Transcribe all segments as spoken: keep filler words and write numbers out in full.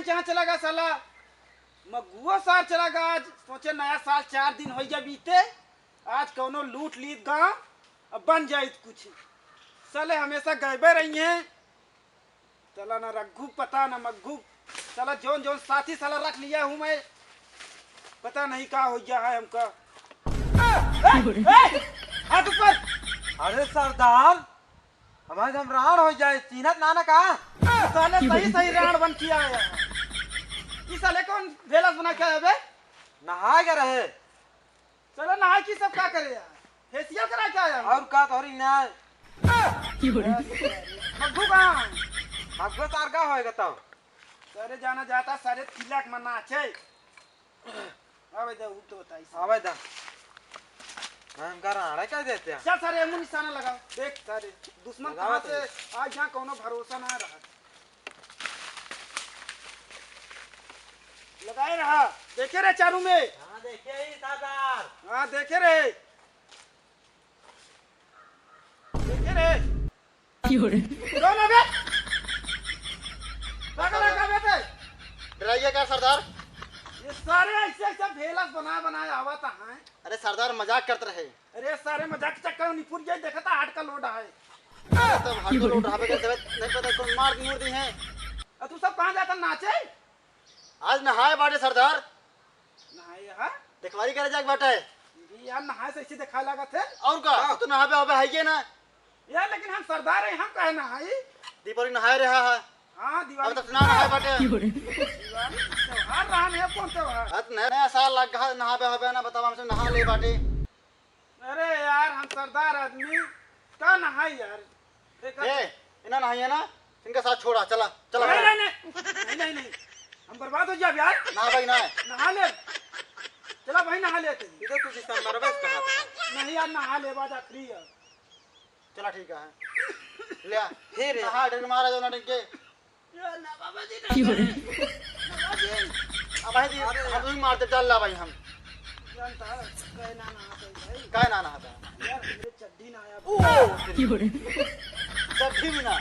कहाँ चला गा साला? मगुओ सार चला गा। आज सोचे नया साल चार दिन होइ गया बीते, आज कौनो लूट लीत गाँव, अब बन जाइत कुछ। साले हमेशा गैबे रही हैं। साला ना रघु पता ना मग्गू, साला जौन जौन साथी साला रख लिया हूँ मैं, पता नहीं का हो गया है हमका। ए, ए, हाथ ऊपर। अरे सरदार, हमारे हम राण हो जाए, चीन्हत ना ना का? साले सही सही राण बन के आया है। ई साले कौन भेलस बना के आया बे? नहाए के रहे। साले नहाए की सब का करे यार? फेशियल करा के आया हूँ। और का तोहरी ना? मग्गू कहाँ? मग्गू तार का होएगा तब? सारे जाना जाता, सारे तिलक में नाचे। आवे दे, उ तो बताई। आवे दा। हम का राड़ा क्या देते हैं? चल सारे, एमू निशाना लगाओ। देख सारे, दुश्मन लगाओ कहाँ तो। से आज यहाँ कौनो भरोसा ना रहा। लगाए रहा, देखे रहे चारू में। हाँ, देखे ही सरदार। हाँ, देखे रहे। देखे रे। क्यों रे? कौन है बे? पागल है क्या बे ते? डराइए क्या सरदार? ये सारे ऐसे ऐसे भेलस बना बनाए आवत हैं। अरे सरदार मजाक करत रहे। अरे सारे मजाक के चक्कर में निपुर जाए, देखता हार्ट का लोड है। अरे तब हार्ट का लोड रहा बे, नहीं पता कौन मार मुर दी है। अ तू सब कहाँ जाता नाचे? आज नहाए बाटे सरदार। नहाए, हाँ? देखवारी करे जाके बाटे। ये यार नहाए से ऐसे दिखाए लागत है। और का? हाँ। तू नहाबे होबे है ये ना? यार लेकिन हम सरदार हैं, हम काहे नहाई? दीपावली नहाए रहा है। हाँ, दिवाली। अब तक ना नहाए बाटे। दिवाली त्योहार रहन है, कौन त्योहार? आज नया, नया साल लग गया, नहाबे होबे ना, बताओ हमसे नहा ले बाटे। अरे यार, हम सरदार आदमी का नहाई यार? देखा ए, इन्हें नहाइए ना, इनका साथ छोड़ा, चला, चला नहीं, भाई। नहीं, नहीं, नहीं, नहीं, नहीं, हम बर्बाद हो जाब यार। ना भाई, ना। नहा ले, चला भाई, नहा लेते हैं। इधर तू दिसंबर में कहा था। नहीं यार, नहा ले, बात आखिरी है। चला, ठीक है। ले आ। फिर? नहा, डर मारा जो ना डंके। क्यों रे? अब भाई जी, अरे हम ही मारते, चल ला भाई हम। जानता है, कहे ना ना आता है भाई। काहे ना ना आता है? यार, मेरे चड्डी ना आया। ओ! क्यों रे? चड्डी भी ना।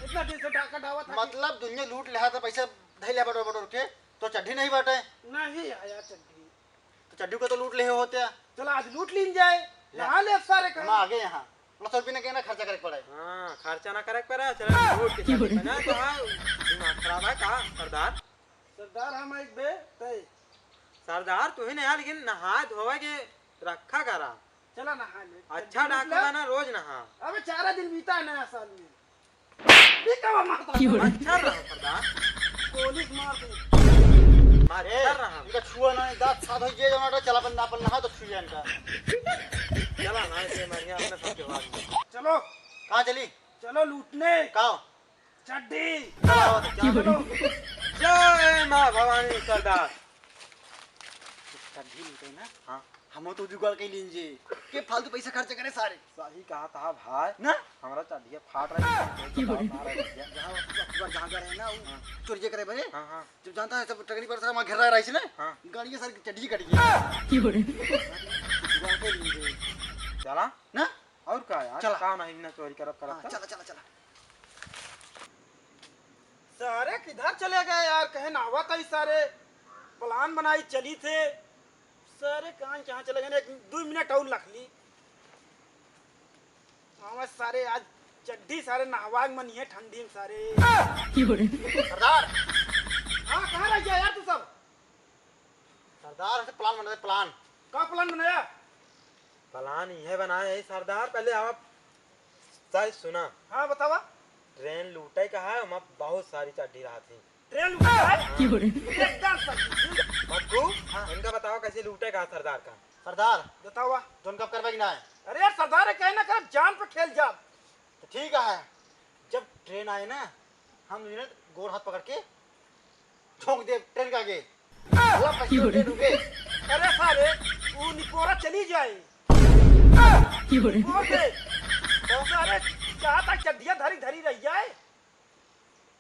इतना दिन से डाका डावा था कि मतलब दुनिया लूट ले था, पैसा धैले बटोर बटोर के, तो चड्डी नहीं बाटे। नहीं आया चड्डी। तो चड्डी को तो लूट ले होते हैं। चलो आज लूट लीन जाए। ले। नहा ले सारे हम कहाँ। आ गए यहाँ। मतलब सौ रुपये के ना खर्चा करे के पड़े। हाँ, खर्चा ना करे के पड़े, चलो लूट के चड्डी पहना तो हाँ, दिमाग खराब है का सरदार? सरदार हम एक बे, तय। सरदार तू ही नहीं है, लेकिन नहाए धोवे के रखा करा। चला नहा ले। अच्छा चड्डी डाकू निकला। बना, रोज नहा। अबे चारा दिन बीता है नया साल में। ये का मारता है? अच्छा रहा सरदार। गोली मार दे। मार ए, अच्छा रहा। इनका छुआ ना, दांत साथ हो गया, जो ना चला अपन, अपन नहा तो छुआ इनका। चला ना, ये मारिया अपने सबके बाद में। चलो। कहाँ चली? चलो लूटने। का? चड्डी। चलो, चलो। जय माँ भवानी सरदार। चड्डी लूटे ना? हाँ। हम तो जुगाड़ कई लीन जे। के फालतू पैसा खर्च करे सारे। सही कहा था भाई। ना? हमारा चड्डिया फाट रहा है। जहाँ, जहाँ करे ना, वो हाँ। चोरिया करे बजे। हाँ, हाँ। जब जानता है सब टकरी पर सारा वहाँ घेर रहा है ना? हाँ। गाड़ी के सारी चड्डी कट गई। जुगाड़ कई लीन जे। चला? ना? और का यार? चला। काम है ना चोरी करत करत हाँ, का? चला, चला, चला। सारे किधर चले गए यार? कहे ना आवत है सारे। प्लान बनाई चली थे। सारे कहाँ कहाँ चले गए? एक दो मिनट और लख ली। हाँ सारे आज चड्डी सारे नहवाग मन ये ठंडी में सारे। सरदार। हाँ कहाँ रह गया यार तू सब? सरदार, ऐसे प्लान बनाए, प्लान। का प्लान बनाया? प्लान यह बनाए है सरदार, पहले आप सही सुना। हाँ, बतावा। ट्रेन लूटे का है, वहाँ बहुत सारी चड्डी रहा थी। ट्रेन लूटे का है? हाँ। एकदम सही। मग्गू, हाँ। इनका बताओ कैसे लूटे का है सरदार का? सरदार, बतावा। जोन कब करबे कि ना है? अरे यार सरदार, ये कहे ना कर, जान पे खेल जा। तो ठीक है, जब ट्रेन आए ना, हम इन्हें गोड़ हाथ पकड़ के झोंक दे ट्रेन के आगे। साला बच्चों के डूबे। अरे सारे, वो निपोरा चली जाए। क्यों रे? निपोर दे। तो सारे, जहाँ तक चड्डिया धरी धरी रह जाए।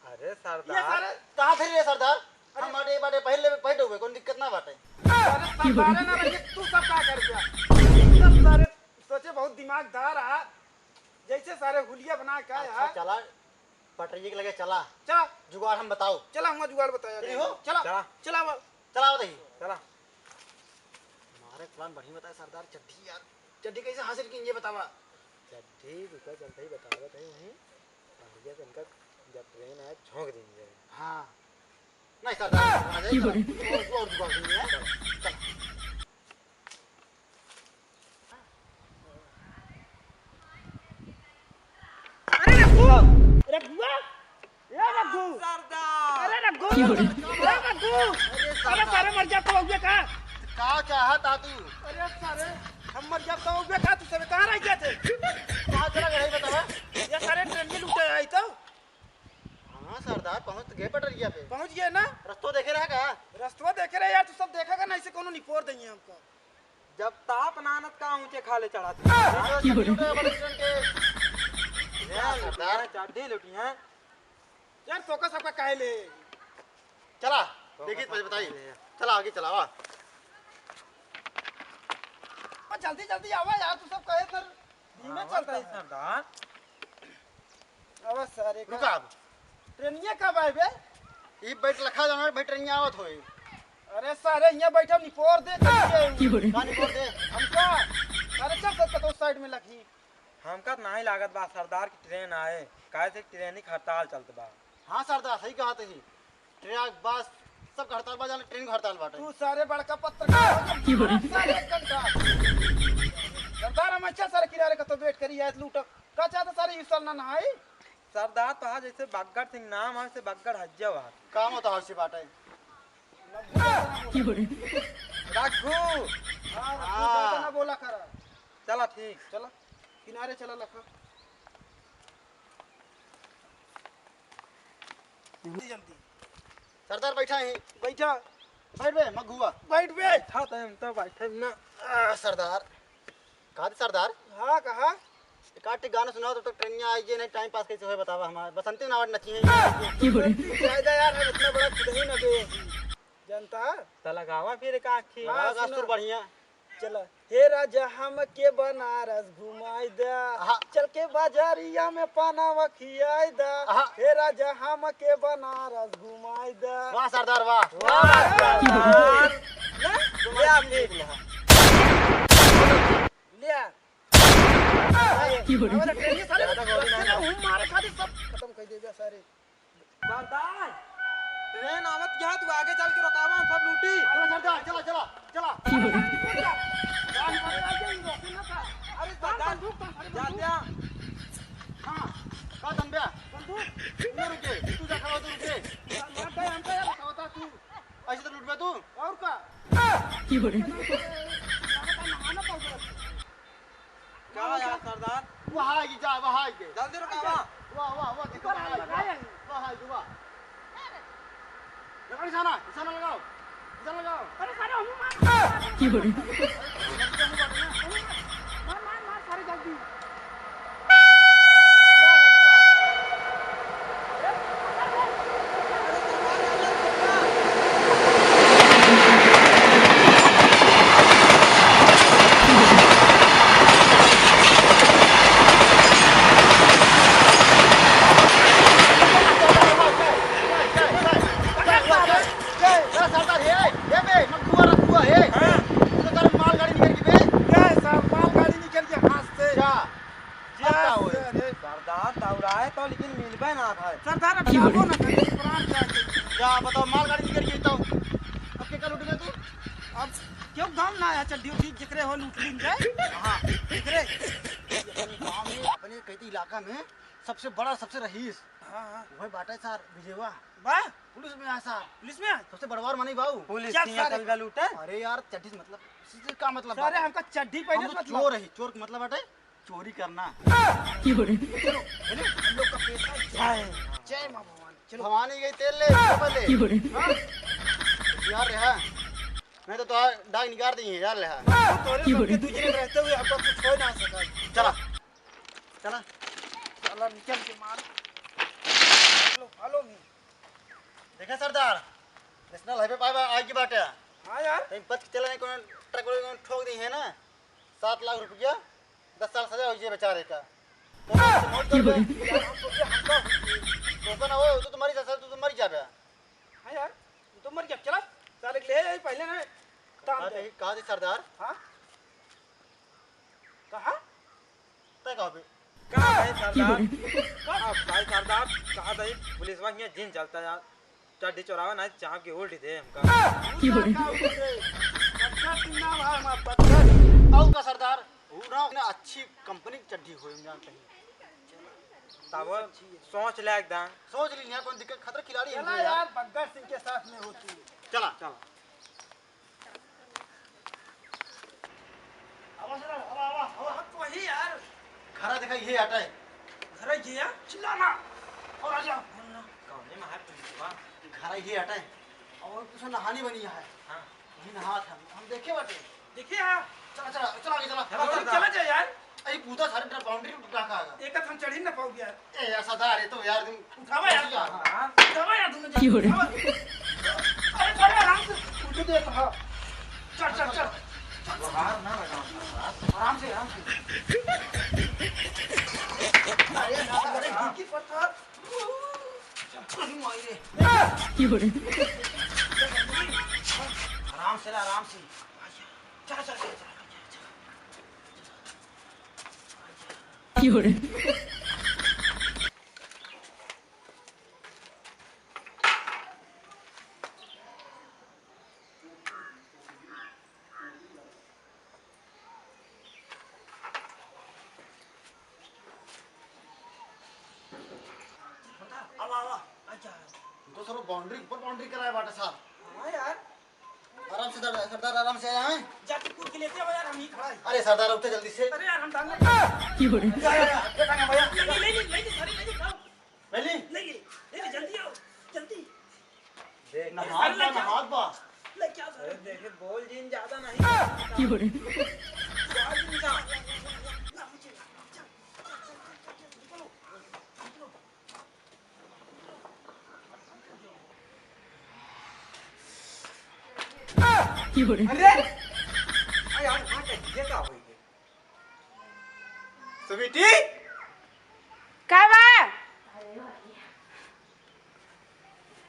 अरे ये सरदार। सारे कहाँ धरी रे सरदार? अरे। हम बाटे, बाटे पहले, पहले हुए, कौन दिक्कत ना बाटे। अरे सरदार है ना, ये तू सब का कर दिया? सब सारे सोचे बहुत दिमागदार आ, जैसे सारे हुलिया बना के आया। अच्छा, चला। पटरिया के लगे चला। चला। जुगाड़ हम बताओ। चला, हम जुगाड़ बताया तेरी जाए। हो? चला। चला। चला, अब। चला, बताइए। चला। हमारे plan बढ़िया बताए सरदार, चड्ढी यार। चड्ढी कैसे हासिल की, ये बतावा। चड्ढी रुका, चलते ही बतावा, कहीं वहीं। बढ़िया से इनका जब train आए, झोंक देंगे। हाँ। नहीं सरदार, आ जाए, ये चला। बड़े। और, और जुगाड़ देंगे, हैं? चला। अरे रघु, रघुआ, ए रघु। सरदार। अरे रघु, क्यों रे? ए रघु। अरे अरे सरदार। सारे मर जात हउबे का? का चाहत हा तू? अरे सारे, हम मर जात हउबे का? तू सबे कहाँ रह गया थे? कहाँ चला गया है बतावा? ये सारे train में लूटे आई तो। हाँ सरदार, पहुँच गए पटरिया पे। पहुँच गए ना? रस्तो देखे रहा का? रस्तो देखे रहे यार, तू सब देखा का ना, ऐसे कोनो निपोर देंगे हमको। जब ताप नानत का ऊँचे खाले चढ़ा दे। ये तो चड्ढी उठे बड़े student के। यार, सरदार। चड्ढी लुटी हैं। यार, तोका सबका काहे ले? चला, तो देखिए, का बताइए। काहे ले? चला, आगे चला, वाह। ओ, जल्दी, जल्दी आवा यार, तू सब कहे तर धीमे हाँ, चलता है। सरदार। अब सारे का रुका अब। ट्रेनिया कब आए बे? ई बैठ लखा जाना भाई, ट्रेनिया आवत होई। अरे सारे, यहाँ बैठा निपोर दे, कैसे? क्यों रे? का निपोर दे? हमका। अरे चल, चल, चल, उस side में लगी। हमका तो नहीं लागत बा सरदार की ट्रेन आए, काहे से ट्रेन की हड़ताल चलत बा। हाँ सरदार, सही कहा तही। ट्रक, बस, सब हड़ताल बा, जाने ट्रेन की हड़ताल बाटे। तू सारे बड़का पत्रकार हो, क्यों रे? सारे एक घंटा। सरदार, हम अच्छा सारे किनारे का तो बैठ करी, यार, लूटो। का चाहता सारे, ई साल ना नहाई? सरदार, तोहार जैसे बग्गड़ सिंह नाम है, वैसे बग्गड़ हज्जा हुआ। काम होता है उसी बाटे। क्यों रे? रघु। हाँ, रघु, हाँ। ज्यादा ना बोला करा। चला, ठीक। चला, किनारे चला लखा। जल्दी, जल्दी। सरदार, बैठा ही। बैठा। बैठ बे, मगुआ। बैठ बे। बैठा तो हम तो बैठे ना। आ, सरदार। कहा थे सरदार? हाँ, कहा? एक आध गाना सुनाओ, तब तक ट्रेनिया आई जे, नहीं time pass कैसे होए बतावा हमारे। बसंती नावट नची है। क्यों रे? फायदा यार, हम इतना बड़ा खुद ही ना दे। जनता। त लगावा फिर एक आखी। हाँ, लगावा सुना। सुर बढ़िया। चला। हे राजा, हमके बनारस घुमाई दा। आहा। चल के बाजारिया में पानावा खियाई दा। आहा। हे राजा, हमके बनारस घुमाई दा। वाह सरदार, वाह। वाह सरदार। ले, ले आप ले। ले आ। क्यों रे? हमारा ट्रेन ये सारे ज्यादा गोली ना मार। हम मारे खातिर सब खतम कर देबे सारे। सरदार, ट्रेन आवत क्या, तू आगे चल के रुकावा, हम सब लूटी। चला सरदार, चला, चला, चला। क्यों रे? अरे सरदार, बंदूक, अरे बंदूक। जाते हैं। हाँ, का दम बे? बंदूक। तू रुक रे, तू जा, खड़ा हो, तू रुक रे। मार दे, हमका यार, बताओ ता तू। ऐसे तो लूट बे तू। और का? क्यों रे? का यार सरदार? वहाँ आइए, जा, वहाँ आइए। जल्दी रुका, वाह। वाह, वाह, वाह, देखो, वहाँ आइए, वाह। वहाँ आइए, वाह। लगाओ निशाना, निशाना लगाओ। निशाना लगाओ। अरे सारे, हम मार। क्यों रे? मार, मार, मार, सारे जल्दी। सरदार, दौड़ाए तो लेकिन मिलबे ना भाई। सरदार, अब जाबो ना करे, प्राण जाए। जा, बताओ, मालगाड़ी निकल गई तो अब के कल उठ गए तू? अब क्यों गाँव ना आया, चड्ढी उड्ढी जिक्रे हो लूट लीन जाए। हाँ। जिक्रे। अपने गाँव में, अपने कहते इलाका में सबसे बड़ा, सबसे रईस। हाँ, हाँ। वही बाटा है सार, विजयवा। बा? पुलिस में आया सार। पुलिस में आया? सबसे बड़वार मानी बाऊ। पुलिस क्या नहीं सारे? कल गल उठे? अरे यार, चड्ढी से मतलब, इससे का मतलब सारे बात है? हमका चड्ढी पहने हम से तो मतलब? चोर है, चोर का मतलब बाटे चोरी करना। क्यों रे? चलो, चलो, हम लोग का पेशा जय। जय माँ भवानी। चलो। भवानी गई तेल ले, पहले। क्यों रे? हाँ? यार रहा। नहीं तो, तो डाक निकाल दी है, यार रहा। तोरे क्यों सबके रे? दू जने रहते हुए आपका कुछ हो ना सका। चला। चला। साला निकल के मार। Follow, follow me। देखे सरदार, National Highway पाए बा, आए की बाटे। हाँ यार। कहीं बच के चला नहीं, कोनो ट्रक वाले कोनो ठोक दी है ना, सात लाख रुपया, दस साल सजा हो जाए बेचारे का। तो मौत कर दे। यार, हम सोचे हमका ओका ना होए, तू तो मरी जा, तू तो मरी जा बे। हाँ यार, तू तो मर गया। चला, सारे के ले आई पहले ना। तान कहा दे। कही, कहा दे सरदार? हाँ? कहा? तय कहा बे? कहा है सरदार? अब भाई सरदार, कहा था ये पुलिस वाला यहाँ जिन चलता यार। चड्ढी चोरावा ना, चाप के उल्टी दे हमका। की हो रे? पक्का सुनना भाई, हमारा पक्का। और का सरदार? वो ना, ना अच्छी कंपनी की चड्ढी हो, हम जानते हैं। तब सोच ले एकदम। सोच ली, यहाँ कौन दिक्कत, खतरा खिलाड़ी है चला यार। यार, बग्गर सिंह के साथ में हो तू। चला। चला। आवा, आवा, आवा, आवा। हाँ, तो वही यार। घरा देखा, ये आटा है। घरा ये है? चिल्ला ना। और आ जाओ। कौने में है पुलिसवा? घरा ये आटा है। और कुछ नहानी बनी है। हाँ। वही नहा था। हम देखे बाटे। देखिए हाँ। चला, चला, चला आगे चला। चला, चला, चला। चला जा यार। अरे पूता सारे डर बाउंड्री में टूटा खा गया। एक हम चढ़ी ना पाओगे यार। ए यार सरदार, ये तो यार तुम उठावा यार। हाँ। उठावा यार तुमने। की हो रे? उठावा। अरे, अरे, आराम से। उठो दे, हाँ। चल, चल, चल। बाहर ना लगा, आराम से, आराम से। अरे, अरे, गिर की पत्थर। अरे, माई रे। की हो रे? आराम से ला, आराम से। चल, चल, चल, चल। की हो रे? आवा, आवा, अच्छा। तू तो सब बाउंड्री ऊपर बाउंड्री कराए बाटे साहब। हाँ यार। आराम से सरदार, सरदार आराम से आया है। जा तू कूद के लेते हो यार, हम ही खड़ा है। अरे सरदार उठे जल्दी से। अरे यार हम टांग ले। की हो रे? जा, जा, जा, ये टांगा भैया। ले, ले, ले, ले, ले, सारे ले, ले, खाओ। पहले? ले, ले, ले, ले, जल्दी आओ, जल्दी। देख। नहात बा, नहात बा। ले, क्या अरे सारे? देखे, बोल जिन ज्यादा नहीं। की हो रे? बोल जिन ज्यादा। ना, मुझे, चल, चल, चल, निकलो, निकलो। की हो रे? अरे! अरे यार, वहाँ क्या, ये क्या हो गया? स्वीटी? का बा?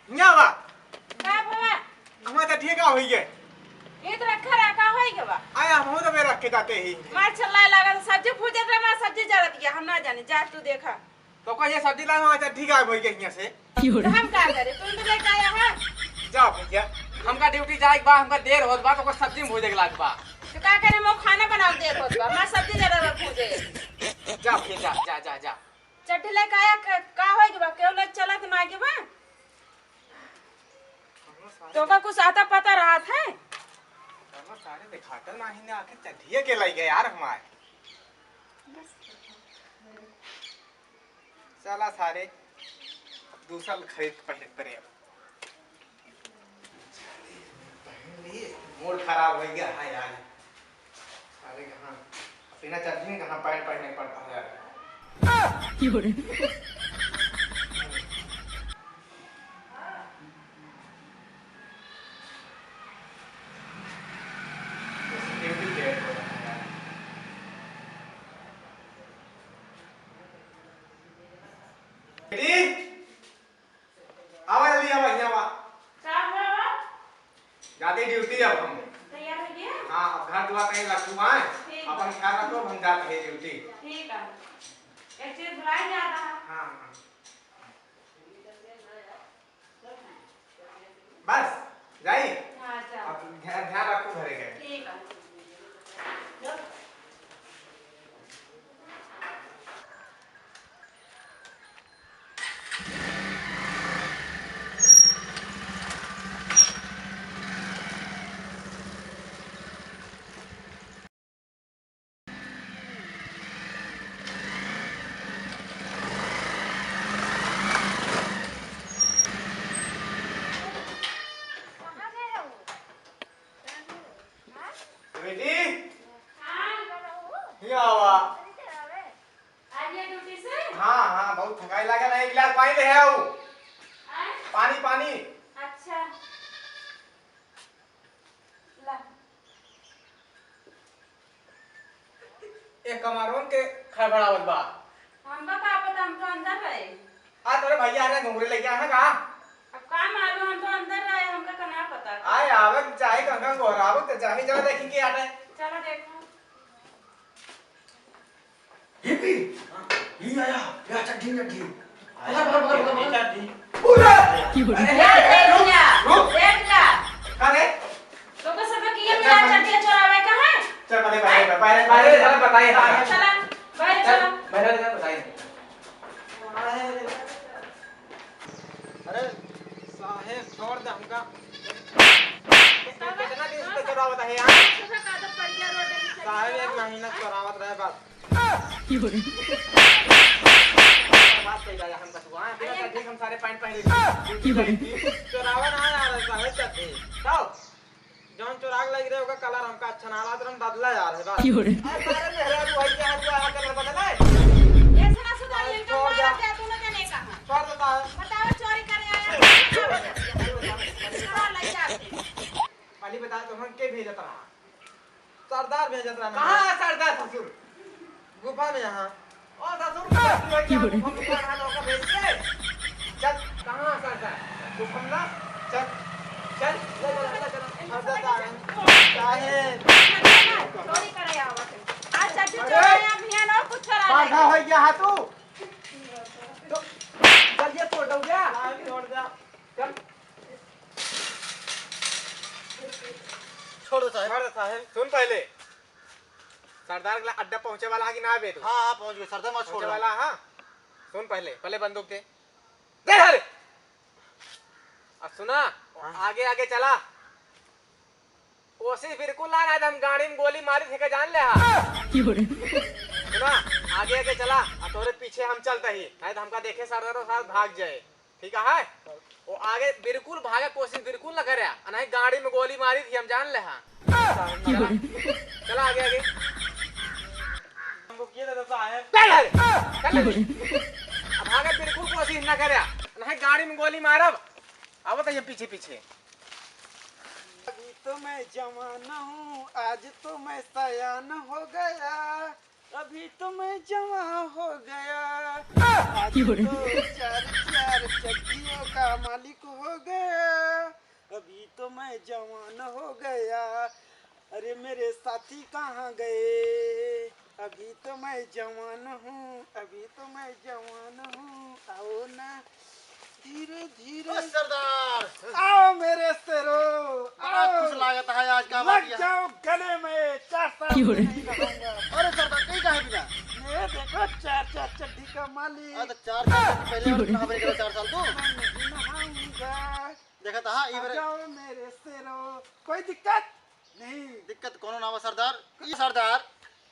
हियाँ बा। का बा? हमार चड्ढी का होई गए? ये तो रखा रहा, का होई गए बा? आया, हम तो बे रख के जाते ही। मार चिल्लाए लागल, सब्जी भूजत रहे, मार सब्जी जरत गया, हम ना जाने, जा तू देखा। तो कहिए सब्जी लाए, हमार चड्ढी गायब होई गए हियाँ से। तो हम का करे? तू तो लेके आया है। जा भैया, हमका ड्यूटी जाए के बा, हमका देर होत बा, तो ओकर सब्जी में भूजे के लाग बा। तो का करे, मोर खाना बनावे देर होत बा, मार सब्जी जरा रख भूजे। जा भैया, जा, जा, जा, जा। चड्ढी लेके आया, क-, का होई के बा? केहू ले चलत ना के बा? तोका कुछ आता पता रहत है? कौनो सारे दिखाता नाही ने, आखिर चड्ढिए के लई गए यार हमार। चला सारे, दूसर खरीद के पहने पड़े अब। पहन लिए, मूड खराब हो गया है यार। अरे कहाँ, बिना चड्ढी में कहाँ पैंट पहने पड़ता है यार। की हो रे? बेटी, आवा जल्दी, आवा, यहाँ आवा। का हुआ बा? जाते ड्यूटी अब हम। तैयार हो गया? हाँ, अब घर दुआर कहीं रखू आए। ठीक बा। अपन ख्याल रखो, हम जाते हैं ड्यूटी। ठीक है। एक चीज भुलाई जाता है। हाँ, हाँ। बस, जाई? हाँ, जा। अब ध्यान, ध्यान रखो घरे के। ठीक है। बेटी, हाँ। हिया आवा। आज ये ड्यूटी से? हाँ, हाँ, बहुत थकाई लागल है, एक गिलास पानी ले आओ। आय? पानी, पानी। अच्छा। ला। ए कमारोन के खड़बड़ावत बा। हमका का पता, हम तो अंदर रहे। हाँ, तोरे भैया आ रहे, घुंघरू लेके आना का? अब का मालूम, हम तो अंदर रहे, हमका का ना पता। आए, आवे, चाहे गंगा गोहरावे, तो चाहे जरा देखी के आटे। चला देखो। ये भी, ये आया, या चड्ढी, चड्ढी। आया, बाहर, बाहर, बाहर, बाहर। चड्ढी। पूरा। की बोली? अरे, ए, ए, रुक, रुक। का रे? तो का सब की ये मिला चड्ढी चोरावे का है? चल, पहले बाहर, बाहर, बाहर, बाहर, बाहर, बाहर। चला, बाहर चल, चला। बाहर चल, बताइए। अरे साहेब, छोड़ दे हमका। कितना दिन से चोरावत है यार? साहेब, एक महीना चोरावत रहे बस। की बोली? बात कही जाए हमका तू, हाँ? बिना चड्ढी हम सारे पैंट पहने थे। की बोली? चोरावा ना यार, साहेब, चड्ढी। जाओ। जौन चोराक लग रहे होगा कलर हमका अच्छा ना लागत, हम बदला यार है बात। की हो रे? अरे सारे मेहरारू भाई के हाथ में आकर बदला है। ऐसे ना सुधार, अरे इनका छोड़ मारा दे। जाए दोनों जने का। छोड़ देता है। बताओ चोरी करे आया। चोरा लग जाते। पहले बता तो हम के भेजत रहा? सरदार भेजत रहा। कहाँ है सरदार ससुर? गुफा में यहाँ। ओ ससुर, की बोले? हम लोग यहाँ नौकर भेज के। चल, कहाँ सरदार? तू हम ना, चल, चल, ले चल, ले चल। सरदार साहब, साहेब। चोरी करे आवत है। आज चाची अरे! चोर है, अभियान और कुछ चोरा बांधा लेंगे। हो गया है तू। तो, चल ये तोड़ दो क्या? साहब, छोड़ दे। चल। छोड़ दो साहेब। छोड़ दे साहेब। सुन पहले। सरदार के अड्डा पहुँचे वाला है कि ना बे तू? हाँ, हाँ, पहुँच गए। सरदार, मत छोड़ पहुँचे दो। वाला, हाँ। सुन पहले, पहले बंदूक दे। दे सारे। अब सुना, हाँ। आगे आगे चला। कोशिश बिल्कुल ना, नहीं तो हम गाड़ी में गोली मारी थे, जान ले हा। की हो रे? सुना, आगे आगे चला, आ तोरे पीछे हम चलते ही, नहीं तो हमका देखे सरदार और साथ भाग जाए। ठीक है? वो आगे बिल्कुल भागे कोशिश बिल्कुल ना करे, आ नहीं गाड़ी में गोली मारी थी, हम जान ले हा। की हो रे? चला आगे आगे। हमको किए दादा साहेब। चल हरे, चल हरे। अब आगे बिल्कुल कोशिश ना करे, नहीं गाड़ी में गोली मारब। आवत है ये पीछे पीछे। अभी तो मैं जवान हूँ, आज तो मैं सयान हो गया। अभी तो मैं जवान हो गया। आज की हो रे? तो चार चार चड्डियों का मालिक हो गया। अभी तो मैं जवान हो गया। अरे मेरे साथी कहाँ गए? अभी तो मैं जवान हूँ, अभी तो मैं जवान हूँ, आओ ना धीरे धीरे। ओ सरदार! आओ मेरे शेरो, बड़ा आओ। खुश लागत है आज का लग बात यह। जाओ गले में, चार साल की हो रे? नहीं रहूंगा। अरे सरदार, कहीं काहे बिना? ये देखो चार चार चड्डी का मालिक। अरे तो चार साल पहले और कहाँ बन गया चार साल तू? मैं नहीं नहाऊंगा। देखा था, हाँ, ई आ बार जाओ मेरे शेरो, कोई दिक्कत? नहीं। दिक्कत कोनो ना बा सरदार। ई सरदार।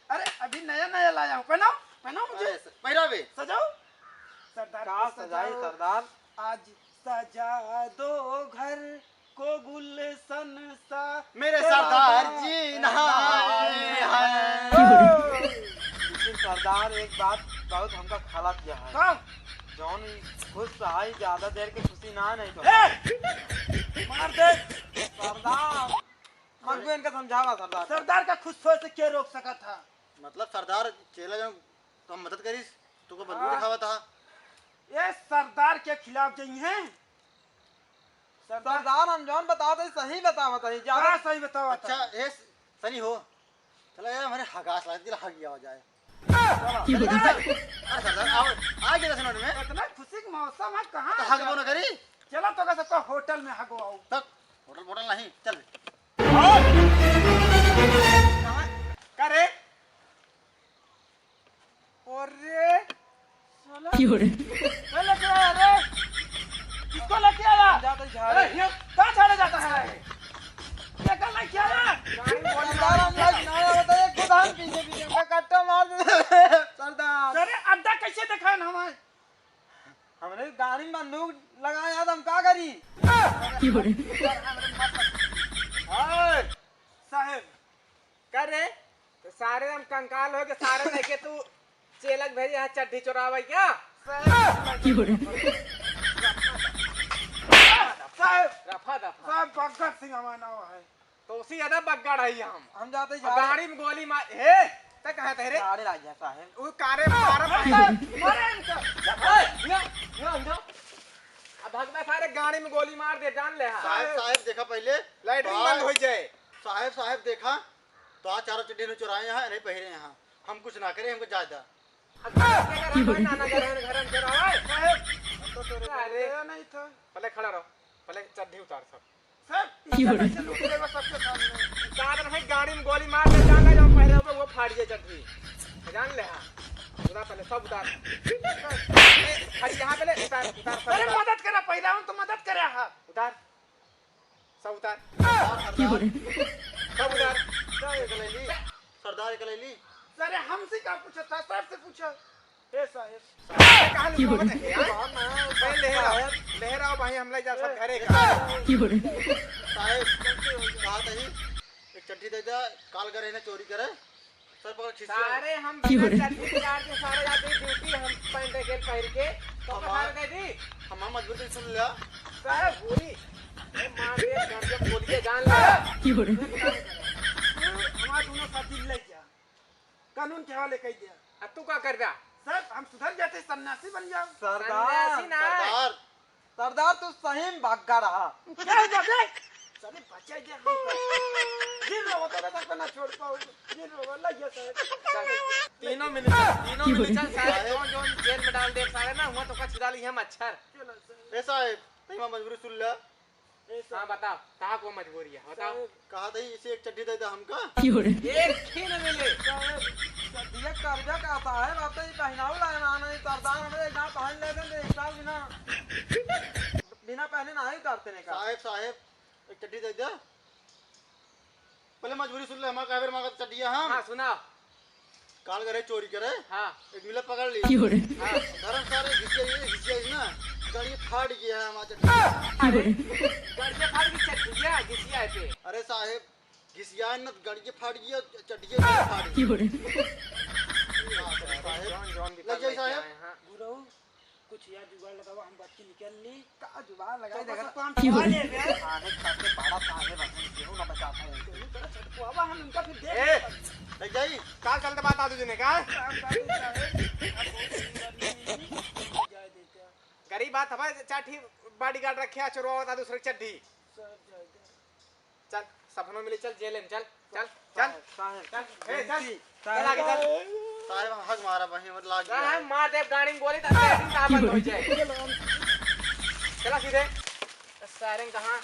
अरे, अभी नया नया लाया हूँ, पहनाओ, पहनाओ मुझे। अरे, स-, पहिरा बे। सजाओ। सरदार का को सजाई सजाओ। सरदार? आज सजा दो घर को गुलशन सा मेरे चढ़ा सरदार दो। जी नहाए हैं। लेकिन सरदार एक बात बहुत हमका खलत गया है। का? जौन ई खुश आई ज्यादा देर के खुशी ना नहीं तो। ए! मार दे। सरदार। मगबू इनका समझावा सरदार। सरदार का खुश होए से के रोक सका था? मतलब सरदार चेला जौन तो हम मदद करीस, तू को बंदूक हाँ। दिखावा था। ये सरदार के खिलाफ जई हैं? सरदार सरदार हम जौन बतावत है सही बतावत है, ज्यादा का सही बतावत है? अच्छा, ए सनी हो। चला यार, हमारे हगास लागत, दिल हग गया हो जाए। की बोली? अरे सरदार, आओ, आ गया दस मिनट में। इतना खुशी के मौसम है, कहाँ तो हगबो न करी। चला तो का सबका होटल में हगो आओ। तक होटल, होटल नहीं, चल। का रे? अरे, साला। की हो रे? ए, लेके आया रे। किसको लेके आया? हम जाते झाड़े। अरे, ये कहाँ झाड़े जाता है? ये कहाँ लेके आया? गाड़ी में सरदार, हम लोग ना आया, बताइए, खुद हम पीछे पीछे हमका कट्टा मार दे। सरदार। अरे, अड्डा कैसे दिखाए ना हमारे? हमरे गाड़ी में बंदूक लगाए यार, हम का करी? की हो रे? ओए, साहेब। का रे? तो सारे हम कंकाल हो के सारे लेके तू चेलक भेजे यहाँ चड्ढी चोरावे क्या? की हो रे? साहेब, रफा दफा। साहेब, बग्गर सिंह हमारा नाम है। तो उसी ज्यादा बग्गड़ है हम। हम जाते अब जा रहे। गाड़ी में गोली मार, हे, तै कहाँ तै रे? कारे राजा साहेब। उ कारे मारा भाई। मारे इनका। ए, हिया, हिया, हिया। अब भगवा सारे गाड़ी में गोली मार दे, जान ले हाँ। साहेब, साहेब, देखा पहिले। लैट्रिन बंद होइ जाए। साहेब, साहेब, देखा, तो आज चारों चड्ढी ने चुराए हैं, नहीं पहिरे हैं। हम कुछ ना करें, हमको जाए दा। अब क्या कर रहा है? नाना घर में, घर में चुरावा है। साहेब, हम तो तोरे अरे। गया नहीं था। पहले खड़ा रहो, पहले चड्ढी उतार सब। सर, क्यों रे? इज्जत कैसे लूट लेगा सबके सामने? साहब, भाई, गाड़ी में गोली मार दे, जान ले, जब पहले होगा, वो फाड़ दिए चड्ढी। जान ले, हाँ। उतार पहले, सब उतार। ए, खड़ी यहाँ पे ले, उतार, उतार, सब अरे, उतार। मदद करा, पहला हम तो मदद करा, हाँ। उतार। सब उतार। क्यों रे? सब उतार। सरदार एक लैली, सरदार एक लैली। सर, हमसे का पूछा था? सर से पूछा। ए साहेब। साहेब, कहाँ क्यों रे? लुकावत है यार? पहले लहराओ, लहराओ भाई, हम ले जा सब घरे का। क्यों रे? साहेब, कहा तही, एक चड्ढी दे दे, काल करे ना चोरी करे। सर पकड़ खींच। सारे हम क्यों रे? बिना चड्ढी के सारे जाते ड्यूटी, हम पैंट के पहिर के, तो हमार सारे दे दी। हमार मजबूरी सुन लिया। सारे पूरी, ए, मार दे, गांजा बोल के जान ले। क्यों रे? हमार दोनों साथी ले जा, कानून के हवाले कर दिया। अब तू का कर दा? सर, हम सुधर जाते, सन्यासी बन जाओ। सरदार। सन्यासी ना। सरदार। सरदार, तू सही में भाग्गा रहा। क्या हो गया बे? साले बचा गया नहीं तो। जिन रहो तो तक ना छोड़ पाओ। जिन रहो, लग गया सारे। चल, तीनों मिल चल, तीनों मिल चल, सारे जोन, जोन जेल में डाल दे सारे ना, हुआ तो का छुड़ा ली है मच्छर। चलो सर। ए साहेब, तैं हमार मजबूरी सुन ले। ए साहेब। हाँ, बताओ, कहाँ को मजबूरी है, बताओ। साहेब, कहा था इसे एक चड्ढी दे दे हमका। क्यों रे? एक ही न मिले। साहेब, चड्ढिया करबे का साहेब, अब तो ये पहनाऊ लाए ना, नहीं सरदार हमरे एक दांत पहन लेते तो एक साल बिना, बिना पहने ना ही उतारते ने का। साहेब, साहेब, एक चड्ढी दे दे। पहले मजबूरी सुन ले, हमार काहे बेर मांगत चड्ढिया हम। हाँ, सुनाओ। काल करे चोरी करे। हाँ। एक मिला पकड़ ली। क्यों रे? हाँ। धर्म सारे घिसिया, ये घिसिया ना, गड़िया फाट गया है हमार चड्ढिया। क्यों रे? गड़िया फाट गई चड्ढिया, घिसिया है पे। अरे साहेब, घिसिया न गड़िया फाट गया, चड्ढिया फाट गई। क्यों रे? हाँ, साहेब। जौन, जौन भी लग जाए पकड़ साहेब। के आए हैं। गुरु, कुछ यार जुगाड़ लगावा, हम बच के निकल ली। का जुगाड़ लगाई तो देखा? बस काम क्यों चला रे? ले बे। आने खाते बड़ा साहेब, हम केहू ना बचा पाए। केहू तरह छटकुआवा, हम उनका फिर देख ए, लेंगे। लग जाई। का चलत बात आदू जी ने का? काम साधु साहेब, अब बहुत गरीब आदमी, जाए देता। गरीब बात हमारे चार ठी बॉडीगार्ड रखे, चोरवा होता दूसरे चड्ढी। सर, जाए दे। चल, सपनों मिली, चल, जेल में, चल, चल, चल, साहेब, चल, ए, चल, बेनती, चल, आगे चल। साहेब, हम हक मारा बहिन, मत लाग गया साहेब, है। मार दे गाड़ी में गोली, तो सारे दिन कहाँ बंद हो जाए। चला सीधे। सारे कहाँ?